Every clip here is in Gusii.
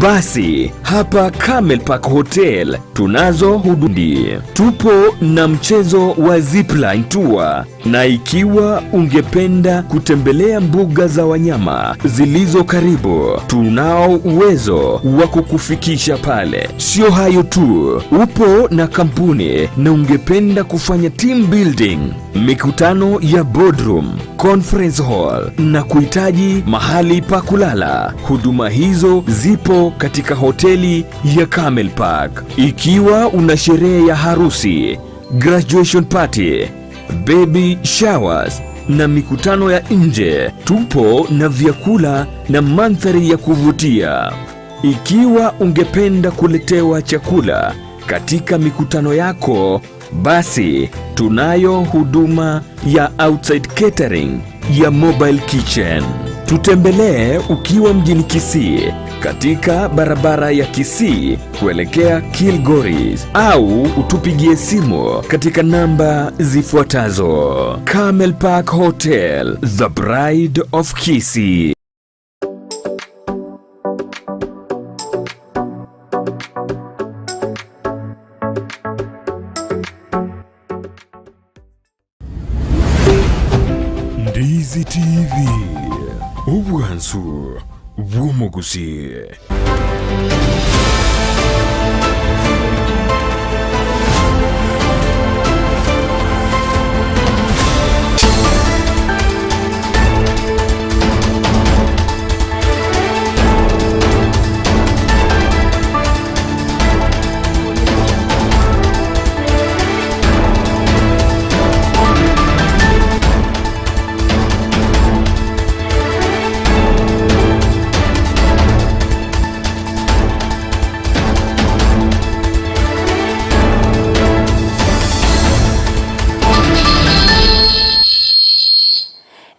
Basi hapa Camel Park Hotel tunazo huduma. Tupo na mchezo wa zipline tour, na ikiwa ungependa kutembelea mbuga za wanyama zilizo karibu, tunao uwezo wa kukufikisha pale. Sio hayo tu, upo na kampuni na ungependa kufanya team building, mikutano ya boardroom, conference hall na kuhitaji mahali pa kulala, huduma hizo zipo katika hoteli ya Camel Park. Ikiwa una sherehe ya harusi, graduation party, baby showers na mikutano ya nje, tupo na vyakula na mandhari ya kuvutia. Ikiwa ungependa kuletewa chakula katika mikutano yako, basi tunayo huduma ya outside catering ya mobile kitchen. Tutembelee ukiwa mjini Kisii katika barabara ya Kisii kuelekea Kilgoris au utupigie simu katika namba zifuatazo. Camel Park Hotel, the Bride of Kisii. Ndizi TV, obwansu bw'omogusii.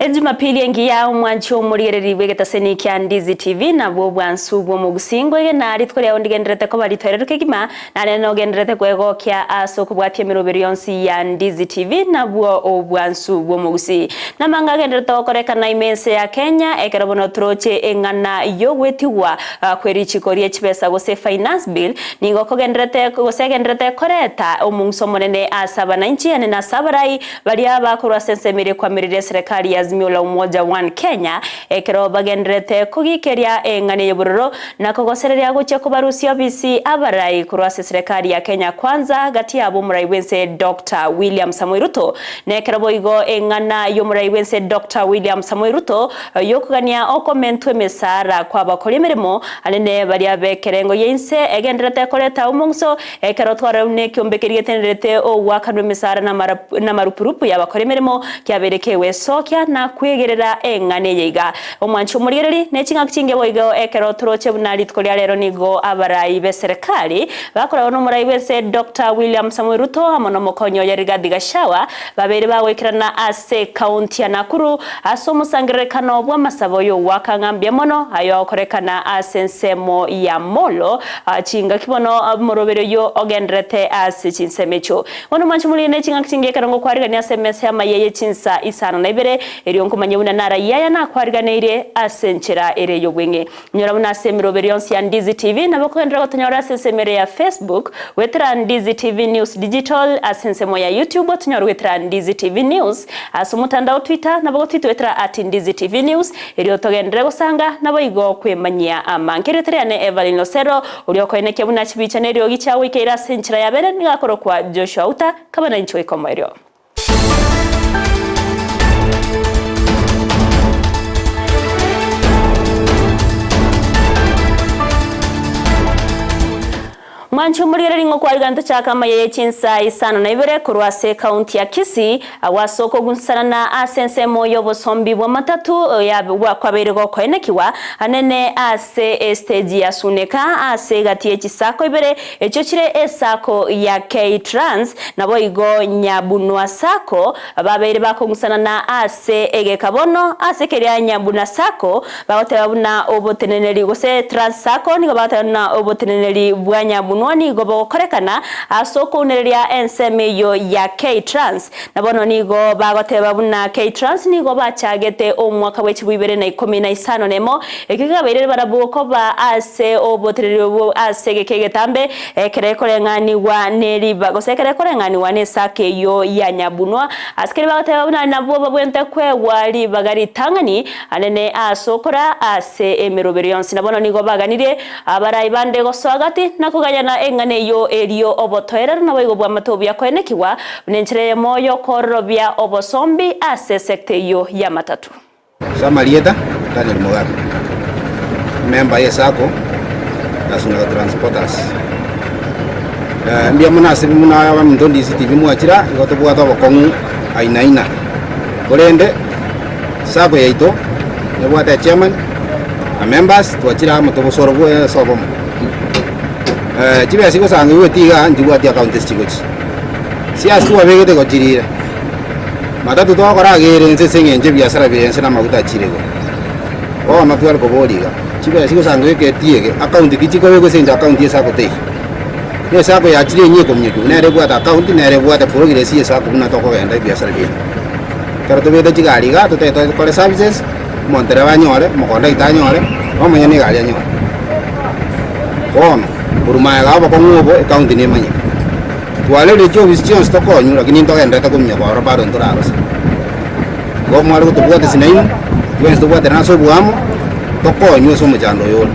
Ejumapili engiya omwanchi omorigereri bw'egetaseni kia Ndizi TV nabwo obwansu bw'omogusingo ege rituko riao ndigenderete koba ritoereru kegima nare nogenderete kwegokia ase okobwatia emeroberi yonsi ya Ndizi TV nabwo obwansu bw'omogusi namanga agenderete gokorekana ime ense ya Kenya ekero bono toroche eng'ana yogwetigwa uh, kwerichiko rie chibesa gose finance bill nigo kogenderete gose egenderete koreta omong'uso omonene ase abananchi ane na ase abarai baria bakorwa ase ensemo eria ekwamerire eserekari ya Azimio la Umoja One Kenya ekero bagenderete kogikeria eng'ana eye bororo na kogosereria gochia kobarusia obisi abarai korwa ase eserekari ya Kenya Kwanza gati yabo omorai bwense Dr. William Samoei Ruto nekero boigo eng'ana y'omorai bwense Dr. William Samoei Ruto yokogania okomentwa emesara kwa abakori emeremo anene baria bekerengo ya inse egenderete koreta omong'uso ekero twareu na ekiombe keria getenerete ogwakanwa emesara na marupurupu ya abakori emeremo kiabere kegoesokia na kwegerera eng'ana eye iga omwanchi omorigereri ne ching'aki chinge boigo ekero toroche buna rituko ria rero nigo abarai be serikali bakoragwo na omorai bwense Dr. William Samoei Ruto amo na omokonyi oye Rigathi Gachagua babere bagoikerana ase ekaunti ya Nakuru ase omosangererekano bwa amasabo yogwakang'ambia mono ayo agokorekana ase ensemo ya Molo chingaki bono morobere oyo ogenderete ase chinsemo echio bono omwanchi omorigereri ne ching'aki chinge ekero ngokwarigania ase emesa y'amayia ye chinsa isano na ibere erio nkomanya buna naraiya aya nakwariganeirie ase enchera ere y'obweng'e nyora buna ase emeroberi yonsi ya Ndizi TV nabo kogenderera gotonyora ase ensemo ere ya Facebook gwetera Ndizi TV News Digital ase ensemo ya YouTube otonyore gwetera Ndizi TV News ase omotandao Twitter nabo gotwitwetera at Ndizi TV News erio togenderere gosanga nabo igo kwemanyia amange erio teriane Evelyn Losero oria okoenekia buna chibicha na eriogi chiagoikeire ase enchera ya bere nigo akorokwa Joshua Uta kaba nainche goika omoerio. Mwanche omorigereri ng'a okwariganete tochake amaya ye chinsa isano na ibere korwa ase ekaunti ya Kisii, agwo ase okogunsanana ase ensemo y'obosombi bw'amatatu kwabeire gokoenekigwa anene ase estage ya Suneka ase egati ye chisako ibere echio chire esako ya K-Trans naboigo Nyabunwa Sacco babeire bakong'usanana ase egeka bono ase keria Nyabunwa Sacco bagoteba buna oboteneneri gose Trans Sacco nigo bagoteba buna oboteneneri bwa Nyabunwa. Nyabunwa nigo bogokorekana ase okounereria ensemo eyio ya K-Trans. Na bono nigo bagoteba buna K-Trans nigo bachagete omwaka bwe chibwa ibere na ikomi na isano nemo, ekio kekabairere barabwo koba ase obotereri obwo ase egeka egetambe, ekero ekoreng'anigwa ne riba gose ekero ekoreng'anigwa nesaka eyio ya Nyabunwa. Ase keria bagoteba buna nabwo babwenerete kwegwa ribaga ritang'ani anene ase okora ase emeroberio yonsi. Na bono nigo baganirie abarai bande gosoa gati na kogayana eng'ana eyio erio obotoereru naboigo bw'amato obuya koenekigwa buna enchera eyemo y'okoororobia obosombi ase esecta eyio y'amatatu. Ase amarieta, Daniel Mogaka, member ye sacco ya Suneka Transporters. Mbuya mono ase buna abaminto DCTV mwachira igo tobwate obokong'u aina aina, korende sacco yaito nebwate echairman na members twachire amo tobosoro bwe ase obomo. Chibesa chigosangigwa iga nchibwati account ase chigochi, siasa twabegete gochirire. Matatu twakora agere ense ase engencho ebiasara bire ense na amaguta achire igoro. Bono tware koboria iga, chibesa chigosanga goika etiege, account ki chikobekwa ase engencho account ye sacco teiyo. Ne esacco yachire enyia ekominyokiwa nere ebwate account nere ebwate progress ye esacco buna tokogenda ebiasara biaito. Ekero tobegete chigari igaa totagete tokore services, omontereba anyore, omokondakta anyore, na omonyene egari anyore. Bono, korwa magega obokong'u obo ecounty nemanyete. Twarerire chiofisi chionsi tokonywa, lakini ntogenderete kominyoka oro bado ntorarose. Igo mware gotobwatisia nainwe, twensi tobwaterane ase oboamo, tokonywe ase omochando oyo ore.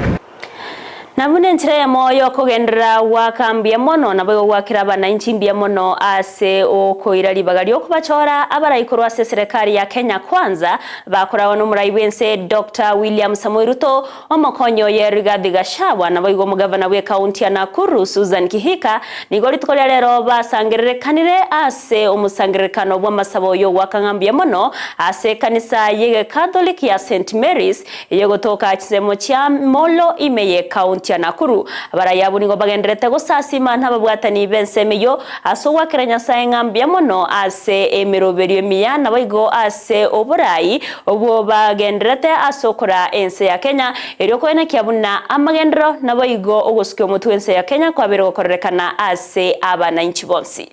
Na buna enchera eyemo y'okogenderera goaka mbuya mono, naboigo goakera abanainchi mbuya mono ase okoira ribaga ri'okobachora abarai korwa ase eserekari ya Kenya Kwanza, bakoragwa nomorai bw'ense Doctor William Samoei Ruto, Omokonyi oye Rigathi Gachagua naboigo omogavana bw'ekaunti ya Nakuru Susan Kihika nigo rituko ria rero basangererekanire ase omosangererekano bw'amasabo y'ogoaka ng'a mbuya mono ase ekanisa y'egekatholiki ya St Mary's eyegotoka chinsemo chia Molo ime y'ekaunti ya Nakuru. Abarai abwo nigo bagendererete gosasima nababwatani b'ensemo eyio ase ogoakera Nyasae ng'a mbuya mono ase emeroberio emiya naboigo ase oborai Obwo bagendererete ase okoraa ense ya Kenya, erio koenekia buna amagenderero naboigo ogosukia omotwe w'ense ya Kenya kwabeire gokorerekana ase abanainchi bonsi.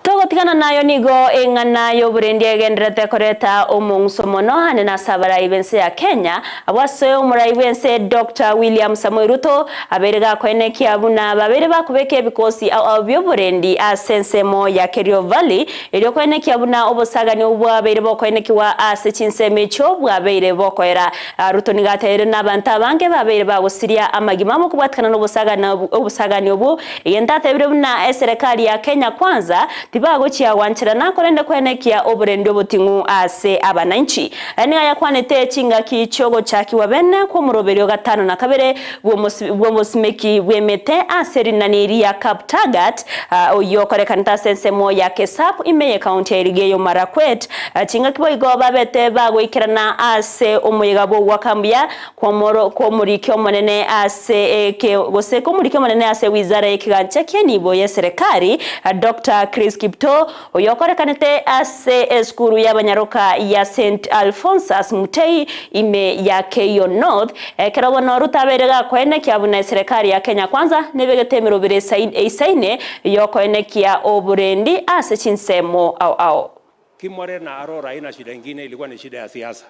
Togotigana nayo nigo eng'ana y'oborendi egendererete koreta omong'uso mono ande nase abarai b'ense ya Kenya, abwo ase omorai bw'ense Doctor William Samoei Ruto abeire gakoenekia buna babeire bakobeka ebikosi ao ao bi'oborendi ase ensemo ya Kerio Valley erio koenekia buna obosagani obwo bwabeire bokoenekiwa ase chinsemo echio bwabeire bokoera. Ruto nigo ateire nabanto abange babeire bagosiria amagima abo kobwatikana nobosagani obwo, egento atebire buna eserekari ya Kenya Kwanza tibagochia gwancherana korende kwenekia oborendi oboting'u ase abananchi. Aya nigo ayakwanete chingaki chiogochakigwa bene kw'omoroberio gatano na kabere bw'obosimeki bw'emete ase rinani ria Kaptagat oyio okorekanete ase ensemo ya Kesaap ime y'ekaunti ya Elgeyo Marakwet. Chingaki boigo babete bagoikerana ase omoyega bw'ogoaka mbuya kw'omoriki omonene ase eke gose kw'omoriki omonene ase wizara y'ekegancha ki'enibo y'eserekari Doctor Chris Kiptoo oyokorekanete ase esukuru y'abanyaroka ya St Alphonsus Mutei ime ya Keio North ekero bono Ruto abeire gakoenekia buna eserekari ya Kenya Kwanza nebegete emerobere eisaine y'okoenekia oborendi ase chinsemo ao ao. Kimwarer na Arror haina shida ingine, ilikuwa ni shida ya siasa.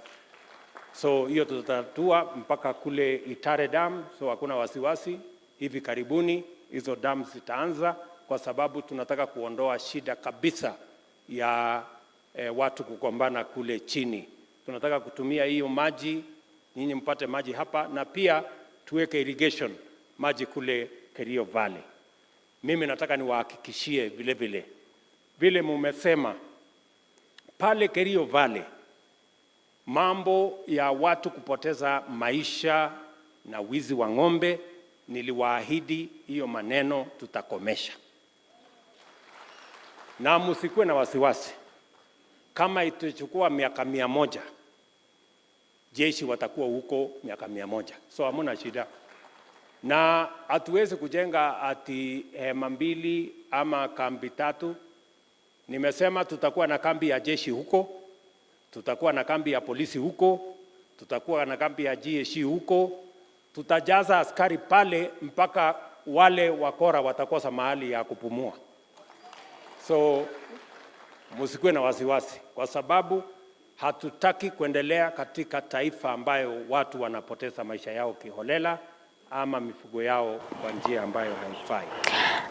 So hiyo tutatatua mpaka kule Itare Dam, so hakuna wasiwasi. Hivi karibuni hizo dam zitaanza, kwa sababu tunataka kuondoa shida kabisa ya watu kugombana kule chini. Tunataka kutumia hiyo maji, nyinyi mpate maji hapa, na pia tuweke irrigation maji kule Kerio Valley. Mimi nataka niwahakikishie vile vile vile mumesema pale Kerio Valley, mambo ya watu kupoteza maisha na wizi wa ng'ombe, niliwaahidi hiyo maneno tutakomesha, na msikuwe na wasiwasi. Kama itachukua miaka 100 Jeshi watakuwa huko miaka 100, so hamuna shida na hatuwezi kujenga ati hema mbili ama kambi tatu. Nimesema tutakuwa na kambi ya jeshi huko, tutakuwa na kambi ya polisi huko, tutakuwa na kambi ya GSU huko. Tutajaza askari pale mpaka wale wakora watakosa mahali ya kupumua. So msikuwe na wasiwasi, kwa sababu hatutaki kuendelea katika taifa ambayo watu wanapoteza maisha yao kiholela ama mifugo yao kwa njia ambayo haifai.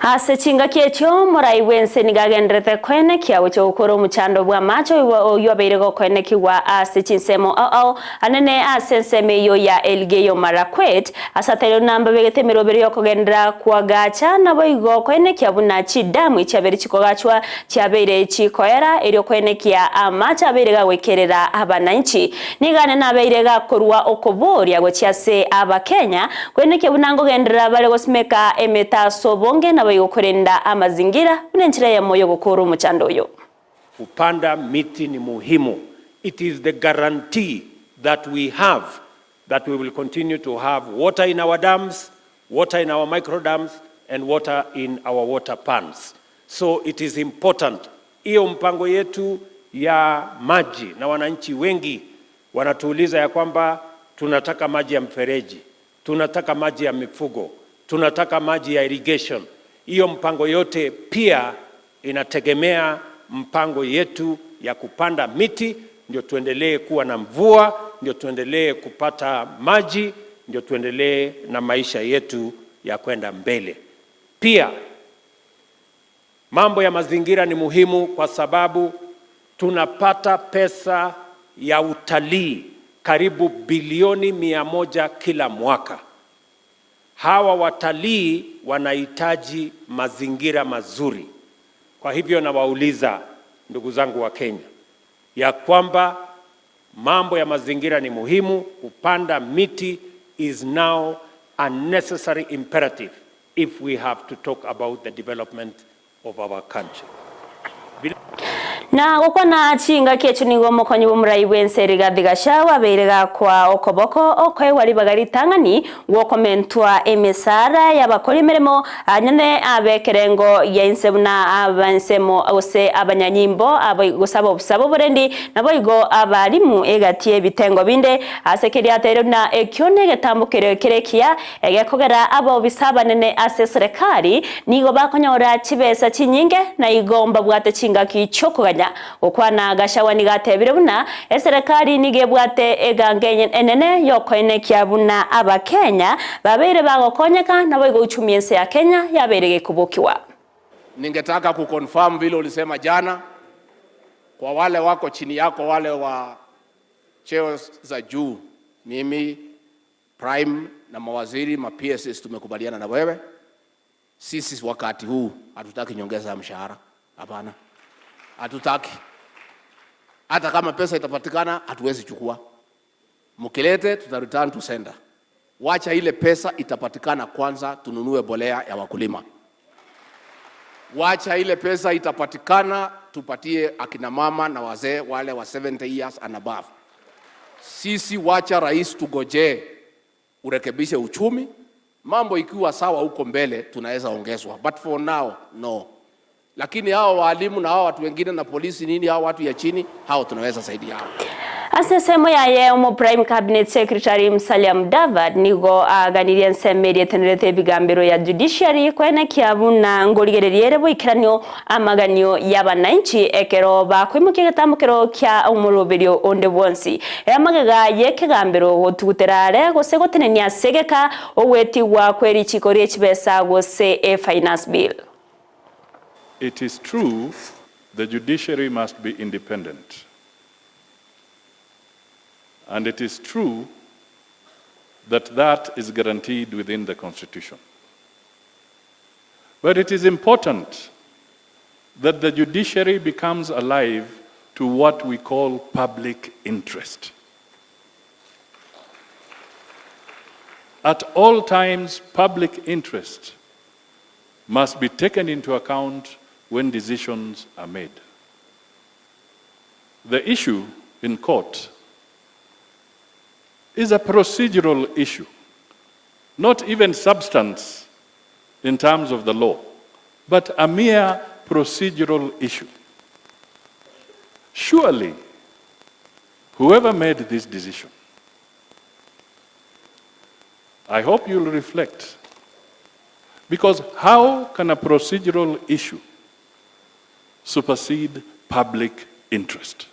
Ase chingaki echio morai bwense nigo agenderete koenekia gocha gokora omochando bwa amache oywo abeire gokoenekigwa ase chinsemo ao ao anene ase ensemo eywo ya Elgeyo Marakwet ase atari buna mbabegete emeroberi yokogenderera koagacha naboigo koenekia buna chidamu echiabeire chikogachwa chiabeire chikoera erio koenekia amache abeire gagoikerera abananchi. Nigo anene abeire gakorwa okoboria gochia ase Abakenya koenekia buna nkogenderera bare gosimeka emete ase obonge naboigo korenda amazingira buna enchera eyemo y'ogokoora omochando oyo. Kupanda miti ni muhimu. It is the guarantee that we have that we will continue to have water in our dams, water in our micro dams and water in our water pans. So it is important. Hiyo mpango yetu ya maji, na wananchi wengi wanatuuliza ya kwamba tunataka maji ya mfereji, tunataka maji ya mifugo, tunataka maji ya irrigation. Hiyo mpango yote pia inategemea mpango yetu ya kupanda miti, ndio tuendelee kuwa na mvua, ndio tuendelee kupata maji, ndio tuendelee na maisha yetu ya kwenda mbele. Pia mambo ya mazingira ni muhimu kwa sababu tunapata pesa ya utalii karibu bilioni 100 kila mwaka. Hawa watalii wanahitaji mazingira mazuri. Kwa hivyo nawauliza ndugu zangu wa Kenya ya kwamba mambo ya mazingira ni muhimu. Kupanda miti is now a necessary imperative if we have to talk about the development of our country. Na gokwana chingaki echio nigo omokonyi bw'omorai bw'ense Rigathi Gachagua abeire gakwa okoboko okoegwa ribaga ritang'ani gwokomentwa emesara y'abakori emeremo anyene abe ekerengo ya inse buna abansemo gose abanyanyimbo abo gose abobusa b'oborendi naboigo abalimu egati y'ebitengo binde ase keria ateire buna ekio negetambo kere kere ekiya egekogera abobisa abanene ase eserekari nigo bakonyora chibesa chinyinge na igo mbabwate chingaki chiokoganya. Gokwana Gachagua nigo atebire buna eserekari nigo ebwate egango enene yokoenekia buna Abakenya babeire bagokonyeka naboigo uchumi ense ya Kenya yabeire gekobokiwa. Ningetaka kuconfirm vile ulisema jana kwa wale wako chini yako, wale wa cheo za juu, mimi prime na mawaziri ma PSs tumekubaliana na wewe. Sisi wakati huu hatutaki nyongeza ya mshahara, hapana, hatutaki. Hata kama pesa itapatikana hatuwezi chukua, mkilete tuta return to sender. Wacha ile pesa itapatikana kwanza, tununue bolea ya wakulima. Wacha ile pesa itapatikana tupatie akina mama na wazee wale wa 70 years and above. Sisi wacha rais tugojee urekebishe uchumi, mambo ikiwa sawa huko mbele tunaweza ongezwa, but for now no. Lakini hao walimu na hao watu wengine na polisi nini, hao watu ya chini, hao tunaweza saidia hao. Ase ensemo yaye omo Prime Cabinet Secretary Musalia Mudavadi nigo aganirie ensemo eria etenerete ebigambero ya Judiciary koenekia buna ngorigereria ere boikeranio amaganio y'abananchi ekero bakoimokia egetambo kia omoroberio onde bwonsi. Amagega y'ekegambero gotugutera are gose gotenenia ase egeka ogwetigwa kw'erichiko rie chibesa gose e finance bill. It is true the judiciary must be independent. And it is true that that is guaranteed within the Constitution. But it is important that the judiciary becomes alive to what we call public interest. At all times, public interest must be taken into account when decisions are made. The issue in court is a procedural issue, not even substance in terms of the law, but a mere procedural issue. Surely, whoever made this decision, I hope you'll reflect. Because how can a procedural issue supersede public interest?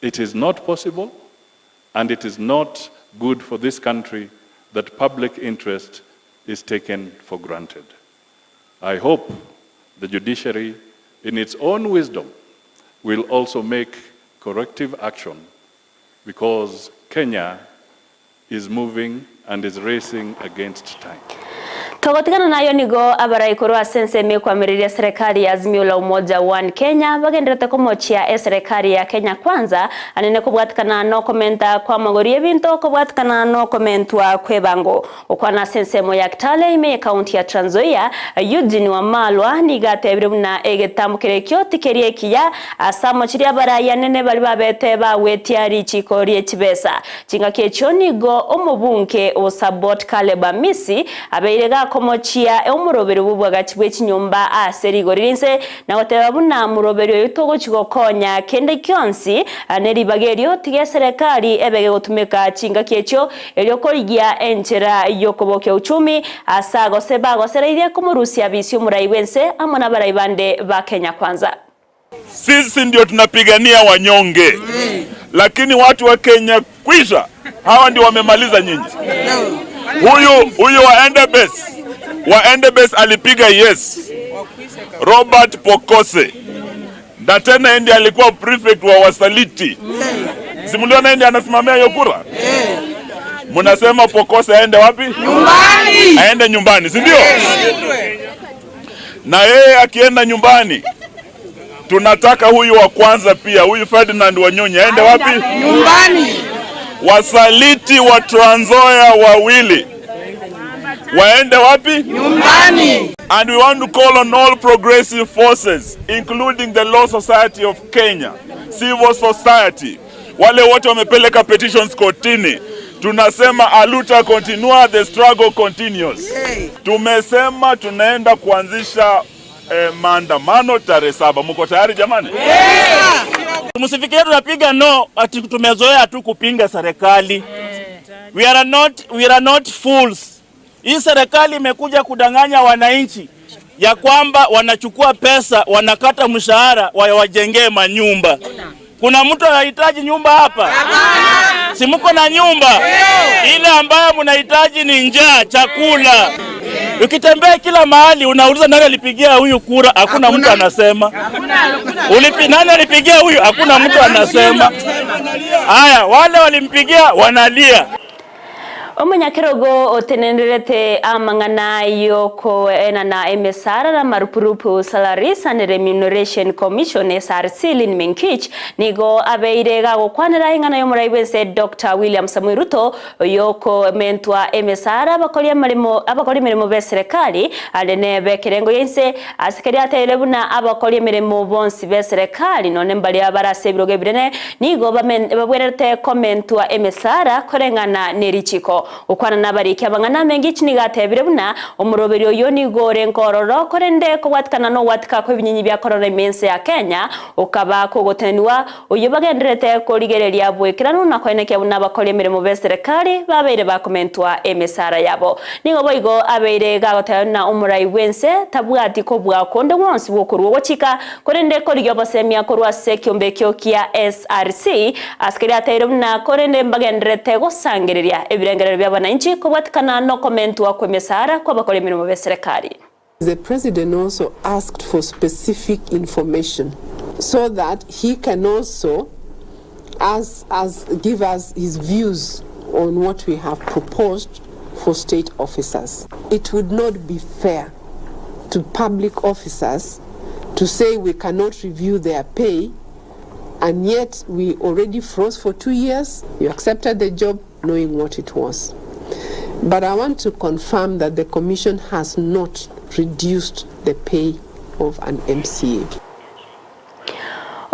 It is not possible, and it is not good for this country that public interest is taken for granted. I hope the judiciary, in its own wisdom, will also make corrective action because Kenya is moving and is racing against time. Togotigana nayo nigo abarai korwa ase ensemo ekwamireria serikali ya Azimio la Umoja One Kenya bagenderete komochia eserekari ya Kenya Kwanza anene kobwatikana nokomenta kwa amagori y'ebinto kobwatikana nokomentwa kw'ebango okwana ase ensemo ya Kitale ime ekaunti ya Trans Nzoia Eugene Wamalwa nigo atebire buna egetambo ekio tikeri ekiya ase amochiria abarai anene baria babete bagwetia richiko rie chibesa. Chingaki echio nigo omobunge o Sabot Caleb Amisi abeire gakomochia omoroberi bw'obwagachi bwe chinyomba ase rigori rinse na goteba buna moroberi oyo togochi gokonya kende kionsi ne ribaga erio tiga eserekari ebe gegotumeka chingaki echio erio korigia enchera yokobokia uchumi ase agose bagosereirie komorusia bisi omorai bwense amo nabarai bande ba Kenya Kwanza. Sisi ndio tunapigania wanyonge, lakini watu wa Kenya kwisha, hawa ndio wamemaliza nyinyi. Huyu huyu wa Endebess, wa Endebess alipiga yes, Robert Pokose, na tena ndiye alikuwa prefect wa wasaliti. Si mliona ndiye anasimamia hiyo kura? Mnasema Pokose aende wapi? Nyumbani. Aende nyumbani, si ndio? Na yeye akienda nyumbani tunataka huyu wa kwanza pia, huyu Ferdinand Wanyonyi aende wapi? Nyumbani. Wasaliti wa Trans Nzoia wawili waende wapi? Nyumbani. And we want to call on all progressive forces including the Law Society of Kenya, civil society, wale wote wamepeleka petitions kotini. Tunasema aluta continua, the struggle continues. Tumesema tunaenda kuanzisha maandamano tarehe 7. Mko tayari jamani? Msifikirie tunapiga no ati tumezoea tu kupinga serikali. We are not fools. Hii serikali imekuja kudanganya wananchi ya kwamba wanachukua pesa wanakata mshahara wawajengee manyumba. Kuna mtu anahitaji nyumba hapa? Si mko na nyumba? Ile ambayo mnahitaji ni njaa, chakula. Ukitembea kila mahali unauliza nani alipigia huyu kura, hakuna mtu anasema. Ulipi, nani alipigia huyu, hakuna mtu anasema. Haya, wale walimpigia wanalia. Omonyakerogo otenenderete amang'ana yoko enana emesara na marupurupu Salaries and Remuneration Commission SRC Lynn Menkich nigo abeire gagokwanera ing'ana y'omorai bwense Dr. William Samoei Ruto yoko mentwa emesara abakori emeremo abakori emeremo be serikali arene bekerengo yense asikeri ateire buna abakori emeremo bonsi be serikali none mbari abarase ebirogo ebirene nigo babwerete komentwa emesara koreng'ana nerichiko okwana nabariki abang'ana mengi nigatebire buna omoroberi oyo nigo nkororo korende kobwatikana nogwatika kwa ebinyinyi bia korona emense ya Kenya okaba kogotenwa oyo bagenderete korigereria bwekerano na koenekia buna abakora emeremo be serikali babeire bakomentwa emesara yabo nigo boigo abeire gagoteba na omorai bwense tabwati kobwa konde wonsi bwokorwa gochika korende korigia obosemia korwa ase ekiombe ekio kia SRC asikeri ateire buna korende mbagenderete gosangereria ebirengerero bya wananchi kobwatikana nokomentwa kwa emesara kwa abakora emirimo be serikali. The president also asked for specific information so that he can also give us his views on what we have proposed for state officers. It would not be fair to public officers to say we cannot review their pay, and yet we already froze for 2 years. You accepted the job knowing what it was. But I want to confirm that the Commission has not reduced the pay of an MCA.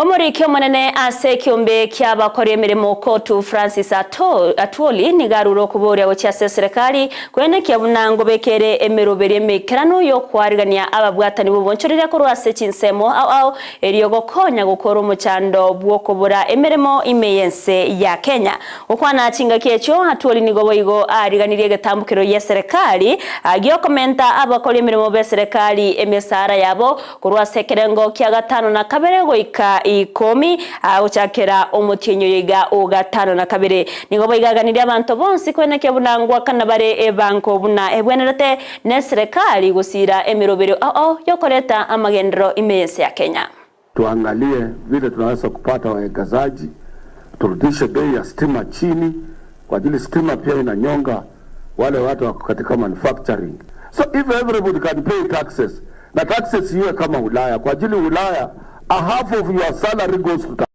Omoriki omonene ase ekiombe ki'abakori emeremo COTU Francis Atwoli nigo arure okoboria gochia ase eserekari koenekia buna ngobeka ere emeroberi emeikeranu y'okoarigania ababwatani b'obonchoreria korwa ase chinsemo ao ao erio gokonya gokora omochando bw'okobora emeremo ime y'ense ya Kenya. Gokwana chingaki echio, Atwoli nigo boigo aariganirie egetambokero gi'eserekari gi'okomenta abakori emeremo b'eserekari emesaara yabo Korwa ase ekerengo kia gatano na kabere goika ikomi, gochakera omotienyi oyo iga o gatano na kabere, nigo baigaganirie abanto bonsi koenekia buna ngwakana bare ebango buna ebwenerete neserekari gosiira emeroberio ao ao yokoreta amagenderero ime y'ense ya Kenya. Tuangalie vile tunaweza kupata waekezaji, turudishe bei ya stima chini, kwa ajili stima pia inanyonga wale watu wako katika manufacturing. So if everybody can pay taxes, na taxes iwe kama Ulaya, kwa ajili Ulaya a half of your salary goes to tax.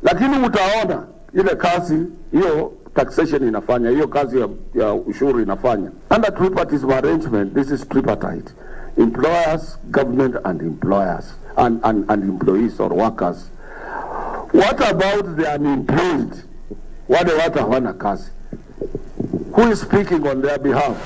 Lakini utaona ile kazi hiyo taxation inafanya hiyo kazi ya, ya ushuru inafanya. Under tripartism arrangement, this is tripartite. Employers, government and employers and, and, and employees or workers. What about the unemployed? Wale watu hawana kazi. Who is speaking on their behalf?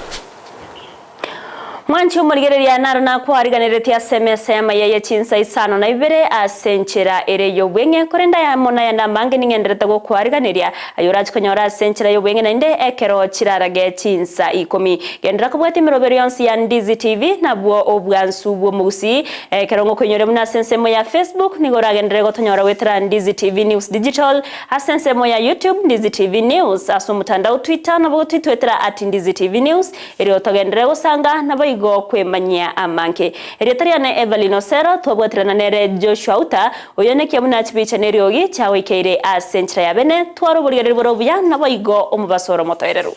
Mwanche omorigereria naro nakwariganeretie ase emesa y'amaya ye chinsa isano na ibere ase enchera ere y'obweng'e, korende ayamo nayande amange ning'enderete gokwariganeria, aye orache konyora ase enchera y'obweng'e naende ekero chirarage chinsa ikomi. Genderera kobwatia emeroberi yonsi ya Ndizi TV nabwo obwansu bw'omogusii. Ekero ngokoinyore buna ase ensemo ya Facebook nigo oragenderere gotonyora goetera Ndizi TV News Digital, Ase ensemo ya YouTube, Ndizi TV News, ase omotandao Twitter nabo gotwitwetera at Ndizi TV News, erio togenderere gosanga naboigo kwemanyia amange. Erieta riane Evelyn Osero, twabwaterana nere Joshua Uta, oyo nekia buna chibicha neriogi chiagoikeire ase enchera ya bene, twara oborigereria bore obuya naboigo omobaso ore omotoereru.